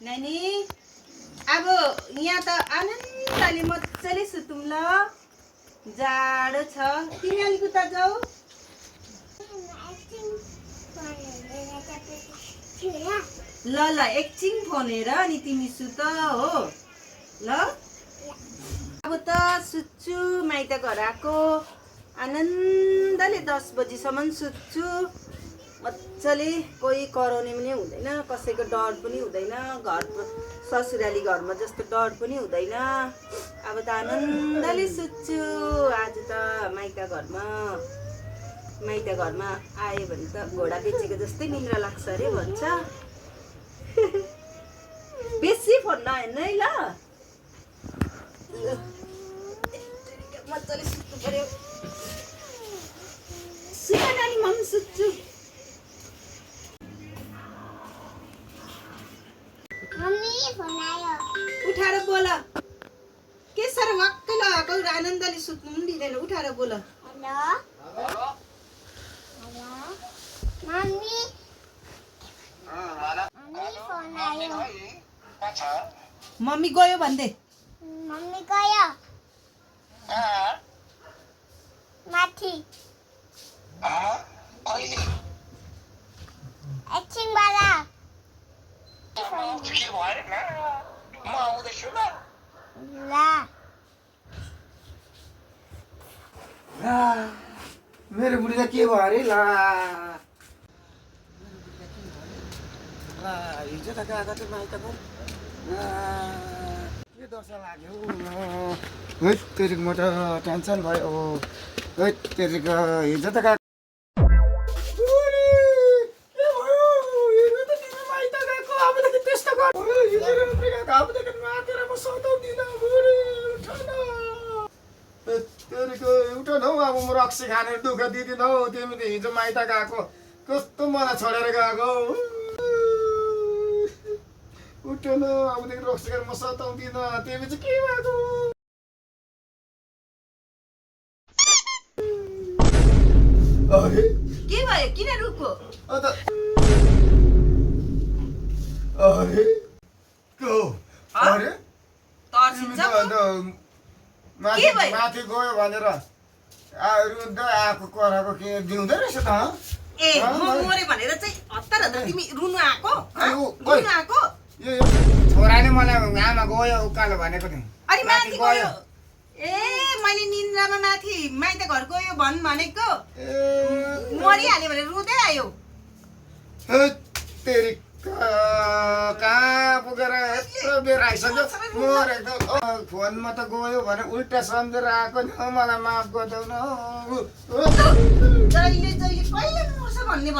नानी अब यहाँ त आनन्दले मजाले सुतौँ ल। जाडो छ। तिमी अलिक उता जाऊ। ल ल एकछिन फोन हेर अनि तिमी सुत हो ल। अब त सुत्छु। माइत घर आएको आनन्दले 10 बजीसम्म सुत्छु मजाले। कोही कराउने पनि हुँदैन, कसैको डर पनि हुँदैन। घर ससुराली घरमा जस्तो डर पनि हुँदैन। अब त आनन्दले सुत्छु। आज त माइत घरमा आयो भने त घोडा बेचेको जस्तै निन्द्रा लाग्छ अरे भन्छ। बेसी फोन नहेर्नु है ल। मजाले सुत्नु पर्यो। सुन नानी, म पनि सुत्छु। उठाएर बोल। के साह्रो वाक्कै लगाएको आनन्दले सुत्नु पनि दिँदैन। उठाएर बोल। मम्मी गयो भन्दै। मम्मी गयो माथि एकछिन बाला मेरो बुढीलाई के भयो अरे ला हिजो त गएको थियो माइत घर। के दर्श लाग्यो है तेरिक म त टेन्सन भयो। है तेरिक हिजो त गएको एउटा न हौ। अब म रक्सी खाने दुःख दिदिन हौ। तिमी त हिजो माइत गएको कस्तो मलाई छोडेर गएको। उठ न, अबदेखि रक्सी खाएर म सताउँदिन। तिमी चाहिँ के भएको? अरे के भयो? किन रुको? अरे को अरे तर्सिन्छ माथि गयो भनेर रुँदै आएको कराको के दिउँदो रहेछ त। ए म मरे भनेर चाहिँ हतार हतार तिमी रुनु आएको? रुनु आएको? यो छोराले मलाई आमा गयो उकालो भनेको थिएँ। अनि माथि गयो? ए मैले निन्द्रामा माथि माइत घर गयो भनेको। मरिहाल्यो भने रुँदै आयो। तेरि कहाँ पुगेर यत्रो बेर आइसक्यो। मरेको फोनमा त गयो भने उल्टा सम्झेर आएको नि। मलाई माफ गरिदेऊ न। जहिले कहिले मर्छ भन्ने भयो।